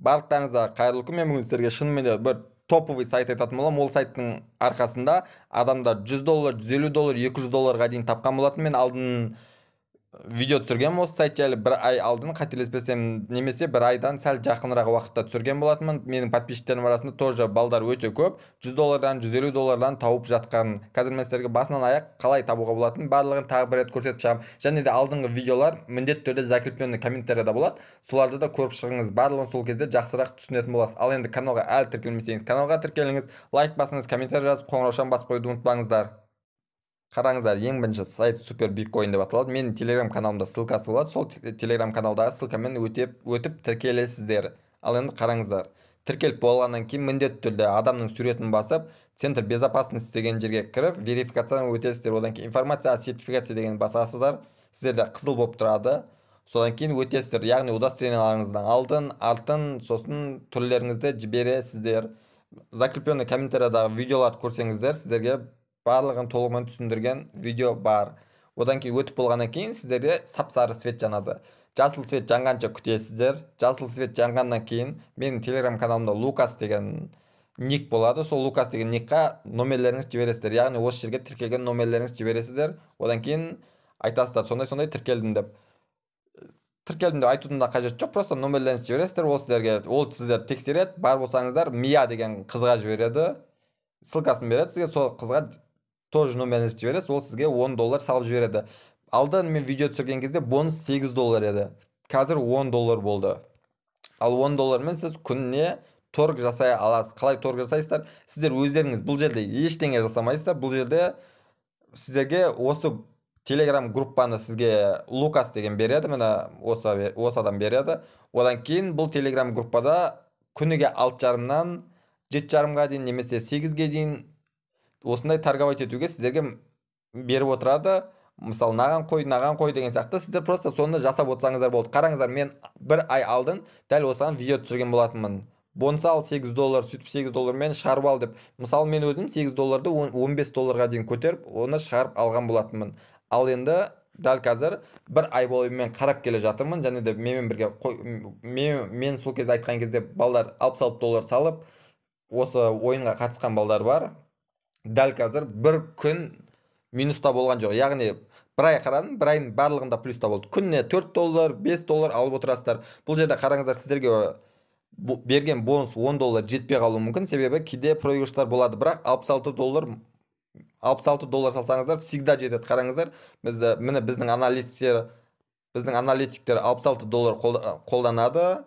Барлықтарыңызға қайырлы күн. Мен бүгін сіздерге шынымен де бір топовый сайт айтатын боламын. Ол сайттың арқасында адамдар 100 доллар, 150 доллар, 200 долларға дейін тапқан болатын. Мен алдын видео түсіргенмін осы сайт жайлы бір ай алдын, қателеспесем, немесе бір айдан сәл жақынырақ уақытта түсірген болатынмын. Менің подписчиктерім арасында тоже балдар өте көп, 100 доллардан, 150 доллардан тауып жатқан. Қазір мен сіздерге басынан аяқ қалай табуға болатынын барлығын тағы бір рет көрсетіп шығамын. Және де алдыңғы видеолар міндетті түрде закрепленный комментарияда болады, соларды да көріп шығыңыз, барлығын сол кезде жақсырақ түсінетін боласыз. Ал енді каналға әлі тіркелмесеңіз, каналға тіркеліңіз, лайк басыңыз, комментарий жазып, қоңыраушаны басып қоюды ұмытпаңыздар. Қараңыздар, ең бірінші сайт Супер Биткоин деп аталады. Менің телеграм каналымда ссылкасы болады. Сол телеграм каналдағы ссылкамен өтіп тіркелесіздер. Ал енді қараңыздар, тіркеліп болғаннан кейін міндетті түрде адамның суретін басып, Центр безопасности деген жерге кіріп, верификациядан өтесіздер. Одан кейін информация о сертификации деген басасыздар. Сіздерде қызыл болып тұрады. Содан кейін өтесіздер, яғни удостоверенияларыңыздың алдын, артын, сосын түрлеріңізді жібересіздер. Закрепленный комментариядағы видеоларды көрсеңіздер, сіздерге барлығын толығымен түсіндірген видео бар. Одан кейін өтіп болғаннан кейін сіздерде сап-сары свет жанады. Жасыл свет жанғанша күтесіздер. Жасыл свет жанғаннан кейін менің телеграм каналымда Лукас деген ник болады. Сол Лукас деген никқа номерлеріңізді жібересіздер. Яғни осы жерге тіркелген номерлеріңізді жібересіздер. Одан кейін айтасыздар, сондай-сондай тіркелдім деп. Тіркелдім деп айтудың да қажеті жоқ, просто номерлеріңізді жібересіздер. Ол сіздерге, ол сіздерді тексереді. Бар болсаңыздар, Мия деген қызға жібереді. Ссылкасын береді сізге, сол қызға тоже номеріңізді жібересіз, ол сізге 10 доллар салып жібереді. Алдын мен видео түсірген кезде бонус 8 доллар еді. Қазір 10 доллар болды. Ал 10 доллармен сіз күніне торг жасай аласыз. Қалай торг жасайсыздар? Сіздер өздеріңіз бұл жерде ештеңе жасамайсыздар. Бұл жерде сіздерге осы телеграм группаны сізге Лукас деген береді, міне осы адам береді. Одан кейін бұл телеграм группада күніге алты жарымнан жеті жарымға дейін немесе 8-ге дейін осындай торговать етуге сіздерге беріп отырады. Мысалы, наған қой, наған қой деген сияқты, сіздер просто соны жасап отырсаңыздар болды. Қараңыздар, мен бір ай алдын дәл осыған видео түсірген болатынмын. Бонус ал 8 доллар, сөйтіп 8 доллармен шығарып ал деп. Мысалы, мен өзім 8 долларды 15 долларға дейін көтеріп, оны шығарып алған болатынмын. Ал енді дәл қазір бір ай бойы мен қарап келе жатырмын, және де менімен бірге мен сол кезде айтқан кезде балдар 66 доллар салып, осы ойынға қатысқан балдар бар. Дәл қазір бір күн минуста болған жоқ. Яғни бір ай қарадым, бір айдың барлығында плюста болды. Күніне 4 доллар, 5 доллар алып отырасыздар. Бұл жерде қараңыздар, сіздерге берген бонус 10 доллар жетпей қалуы мүмкін, себебі кейде проигрыштар болады. Бірақ 66 доллар салсаңыздар всегда жетеді. Қараңыздар, міне біздің аналитиктер 66 доллар қолданады.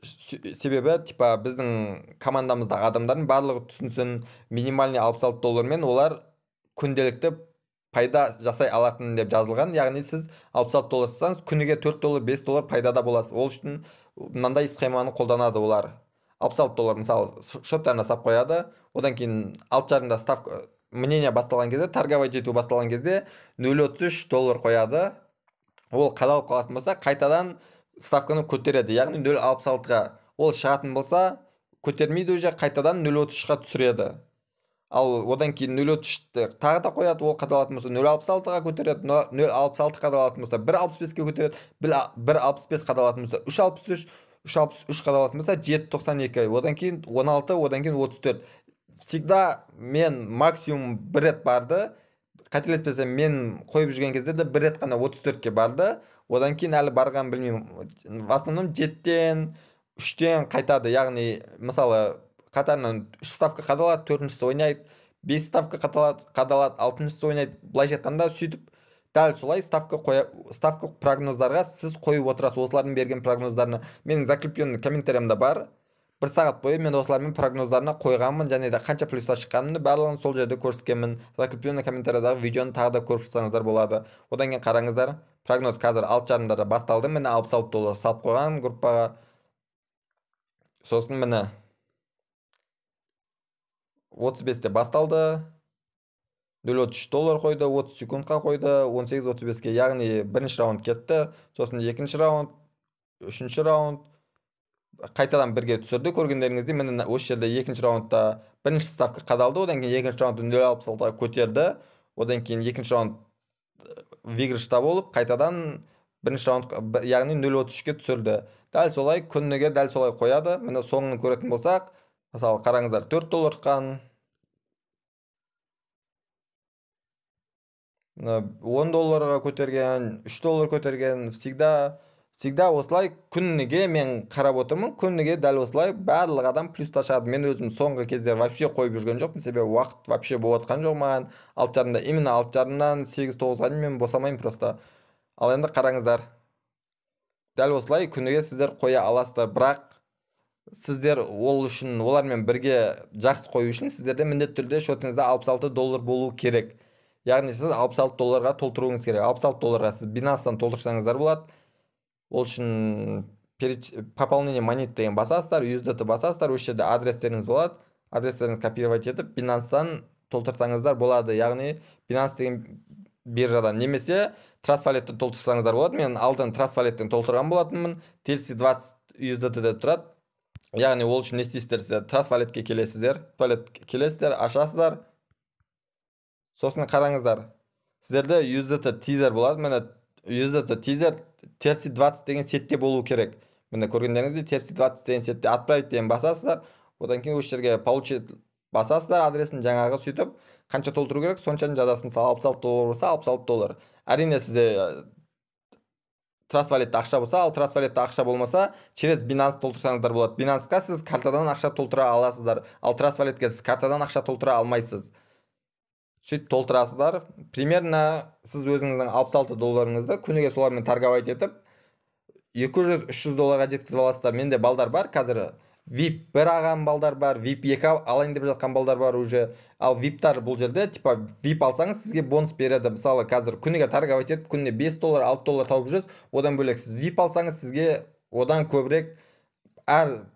Себебі типа біздің командамыздағы адамдардың барлығы түсінсін, минимальный 66 доллармен олар күнделікті пайда жасай алатын деп жазылған. Яғни сіз 66 доллар салсаңыз, күніге 4 доллар, 5 доллар пайдада боласыз. Ол үшін мынандай схеманы қолданады олар. 66 доллар мысалы шоттарына сап қояды. Одан кейін алты жарымда ставка мнение басталған кезде, торговать ету басталған кезде 0,33 доллар қояды. Ол қадалып қалатын болса, қайтадан ставканы көтереді, яғни 0,66-ға. Ол шығатын болса, көтермейді уже, қайтадан 0,33-қа түсіреді. Ал одан кейін 0,33-ті тағы да қояды, ол қадалатын болса 0,66-ға көтереді, 0,66 қадалатын болса 1,65-ке көтереді, 1,65 қадалатын болса 3,63, 3,63 қадалатын болса 7,92, одан кейін 16, одан кейін 34. Всегда мен максимум бір рет барды, қателеспесем мен қойып жүрген кезде де бір рет қана 34-ке барды. Одан кейін әлі барған білмеймін. В основном 7-тен, 3-тен қайтады. Яғни, мысалы, қатарынан 3 ставка қадалады, 4-шісі ойнайды, 5 ставка қадалады, 6-шысы ойнайды. Былайша айтқанда, сөйтіп дәл солай ставка прогноздарға сіз қойып отырасыз. Осылардың берген прогноздарына менің закрепленный комментариямда бар. Бір сағат бойы мен осылармен прогноздарына қойғанмын, және де қанша плюста шыққанымды барлығын сол жерде көрсеткенмін. Закрепленный комментариядағы видеоны тағы да көріп шықсаңыздар болады. Одан кейін қараңыздар, прогноз қазір алты жарымда басталды. Міне 66 доллар салып қойған группаға. Сосын міне 35-те басталды. 0,33 доллар қойды, 30 секундқа қойды, 18,35-ке, яғни бірінші раунд кетті. Сосын екінші раунд, үшінші раунд қайтадан бірге түсірді. Көргендеріңіздей, міне осы жерде екінші раундта бірінші ставка қадалды, одан кейін екінші раундты 0,66-ға көтерді. Одан кейін екінші раунд выигрышта болып, қайтадан бірінші раунд, яғни 0,33-ке түсірді. Дәл солай күніге дәл солай қояды. Міне соңын көретін болсақ, мысалы қараңыздар, 4 доллар ұтқан, 10 долларға көтерген, 3 доллар көтерген. Всегда осылай күніге мен қарап отырмын, күніге дәл осылай барлық адам плюста шығады. Мен өзім соңғы кезде вообще қойып жүрген жоқпын, себебі уақыт вообще болып жатқан жоқ маған. 6:30-да, именно 6:30-дан 8-9-ға дейін мен босамаймын просто. Ал енді қараңыздар, дәл осылай күніге сіздер қоя аласыздар, бірақ сіздер ол үшін, олармен бірге жақсы қою үшін сіздерде міндетті түрде шотыңызда 66 доллар болу керек. Яғни сіз 66 долларға толтыруыңыз керек. 66 долларға сіз Binance'дан толтырсаңыздар болады. Ол үшін пополнение монет деген басасыздар, USDT басасыздар, осы жерде адрестеріңіз болады. Адрестеріңізді копировать етіп Binance'дан толтырсаңыздар болады. Яғни Binance деген биржадан немесе Trust Wallet'тен толтырсаңыздар болады. Мен алдын Trust Wallet'тен толтырған болатынмын. TLC20 USDT деп тұрады. Яғни ол үшін не істейсіздер? Сіздер Trust Wallet'ке келесіздер. Trust Wallet келесіздер, ашасыздар. Сосын қараңыздар, сіздерде USDT тизер болады. Міне USDT тизер TRC20 деген сетте болу керек. Міне көргендеріңіздей TRC20 деген сетте отправить деген басасыздар. Одан кейін осы жерге получить басасыздар, адресін жаңағы сөйтіп қанша толтыру керек, соншаны жазасыз. Мысалы 66 доллар болса 66 доллар. Әрине сізде Trust Wallet'те ақша болса, ал Trust Wallet'те ақша болмаса, через Binance толтырсаңыздар болады. Binance'қа сіз картадан ақша толтыра аласыздар, ал Trust Wallet'ке сіз картадан ақша толтыра алмайсыз. Сөйтіп толтырасыздар. Примерно сіз өзіңіздің 66 долларыңызды күніге солармен торговать етіп 200-300 долларға жеткізіп аласыздар. Менде балдар бар қазір, VIP 1 алған балдар бар, VIP 2 алайын деп жатқан балдар бар уже. Ал VIP-тар бұл жерде типа VIP алсаңыз сізге бонус береді. Мысалы қазір күніге торговать етіп күніне 5 доллар, 6 доллар тауып жүрсіз. Одан бөлек сіз VIP алсаңыз сізге одан көбірек әр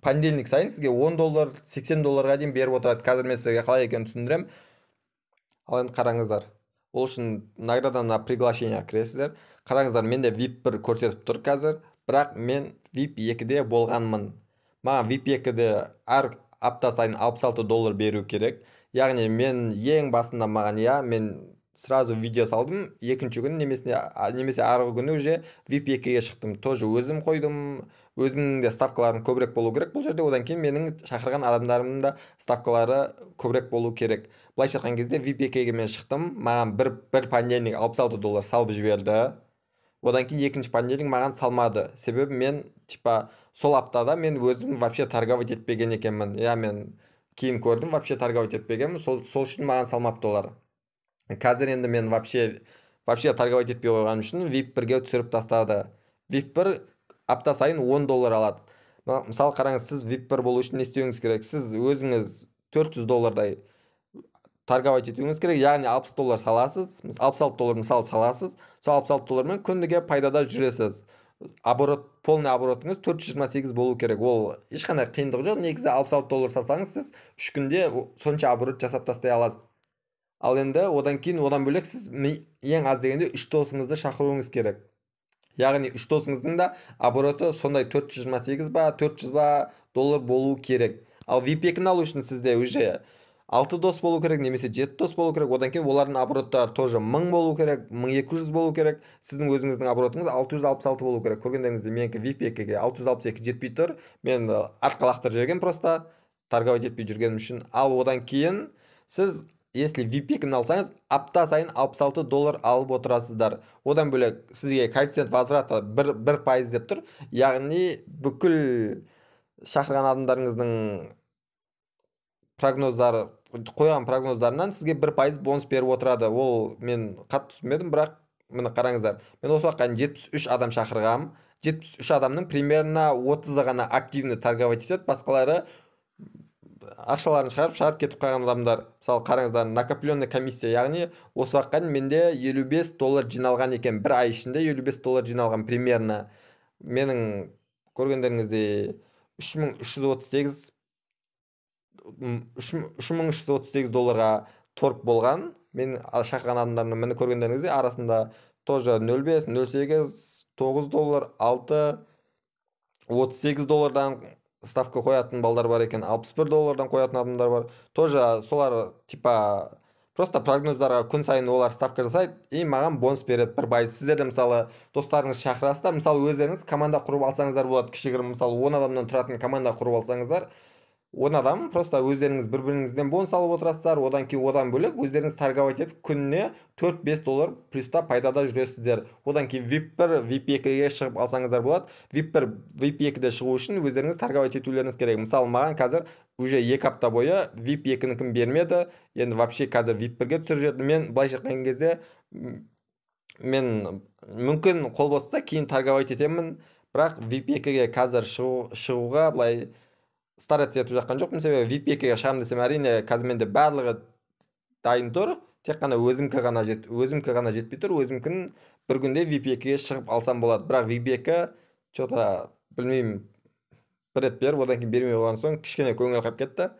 понедельник сайын сізге 10 доллар, 80 долларға дейін беріп отырады. Қазір мен сізге қалай екенін түсіндіремін. Ал енді қараңыздар, ол үшін награда на приглашение кіресіздер. Қараңыздар, менде VIP 1 көрсетіп тұр қазір, бірақ мен VIP 2-де болғанмын. Маған VIP 2-де әр апта сайын 66 доллар беру керек. Яғни мен ең басында маған, я, мен сразу видео салдым, екінші күні немесе арғы күні уже VIP 2-ге шықтым. Тоже өзім қойдым, өзімнің де ставкаларым көбірек болу керек бұл жерде. Одан кейін менің шақырған адамдарымның да ставкалары көбірек болу керек. Былайша айтқан кезде VIP 2-ге мен шықтым, маған бір понедельник 66 доллар салып жіберді. Одан кейін екінші понедельник маған салмады. Себебі мен типа сол аптада мен өзім вообще торговать етпеген екенмін. Я мен кейін көрдім, вообще торговать етпегенмін. Сол үшін маған салмапты олар. Қазір енді мен вообще торговать етпей қойғаным үшін VIP 1-ге түсіріп тастады. VIP 1 апта сайын 10 доллар алады. Мысалы қараңыз, сіз VIP 1 болу үшін не істеуіңіз керек? Сіз өзіңіз 400 доллардай торговать етуіңіз керек. Яғни 60 доллар саласыз, 66 доллар мысалы саласыз. Сол 66 доллармен күніге пайдада жүресіз. Оборот, полный оборотыңыз 428 болу керек. Ол ешқандай қиындығы жоқ. Негізі 66 доллар салсаңыз сіз 3 күнде сонша оборот жасап тастай аласыз. Ал енді одан кейін, одан бөлек сіз ең аз дегенде 3 досыңызды шақыруыңыз керек. Яғни 3 досыңыздың да обороты сондай 428 ба, 400 ба доллар болу керек. Ал VIP 2-ні алу үшін сізде уже 6 дос болу керек, немесе 7 дос болу керек. Одан кейін олардың обороттары тоже 1000 болу керек, 1200 болу керек. Сіздің өзіңіздің оборотыңыз 666 болу керек. Көргендеріңіздей менікі VIP 2-ге 662 жетпей тұр. Мен артқа лақтырып жіберген просто торговать етпей жүргенім үшін. Ал одан кейін сіз если VIP 2-ні алсаңыз, апта сайын 66 доллар алып отырасыздар. Одан бөлек сізге коэффициент возврата 1% деп тұр. Яғни бүкіл шақырған адамдарыңыздың прогноздары, қойған прогноздарынан сізге 1% бонус беріп отырады. Ол мен қатты түсінбедім, бірақ міне қараңыздар. Мен осы уақытқа дейін 73 адам шақырғам. 73 адамның примерно 30-ы ғана активно торговать етеді, басқалары ақшаларын шығарып кетіп қалған адамдар. Мысалы қараңыздар, накопленный комиссия, яғни осы уақытқа дейін менде 55 доллар жиналған екен. Бір ай ішінде 55 доллар жиналған примерно. Менің көргендеріңіздей 3338 долларға торг болған. Мен шақырған адамдарымның міне көргендеріңіздей арасында тоже 0,5, 0,8, 9 доллар, 6, 38 доллардан ставка қоятын балдар бар екен, 61 доллардан қоятын адамдар бар. Тоже солар типа Просто прогноздарға күн сайын олар ставка жасайды и маған бонус береді 1%. Сіздер де, мысалы, достарыңызды шақырасыздар, мысалы, өздеріңіз команда құрып алсаңыздар болады кішігірім. Мысалы, 10 адамнан тұратын команда құрып алсаңыздар, 10 адам просто өздеріңіз бір біріңізден бонус алып отырасыздар. Одан кейін, одан бөлек, өздеріңіз торговать етіп, күніне 4-5 доллар плюста, пайдада жүресіздер. Одан кейін VIP 1, VIP 2-ге шығып алсаңыздар болады. VIP 1, VIP 2-де шығу үшін өздеріңіз торговать етулеріңіз керек. Мысалы, маған қазір уже 2 апта бойы VIP 2-нікін бермеді. Енді вообще қазір VIP 1-ге түсіріп жіберді. Мен былайша айтқан кезде, мен мүмкін қол босаса, кейін торговать етемін, бірақ VIP 2-ге қазір шығуға былай стараться етіп жатқан жоқпын. Себебі VIP 2-ге шығамын десем, әрине, қазір менде барлығы дайын тұр, тек қана өзімкі ғана жетпей тұр. Өзімкін бір күнде VIP 2-ге шығып алсам болады. Бірақ VIP 2 че то білмеймін, бір рет беріп, одан кейін бермей қойған соң, кішкене көңіл қалып кетті.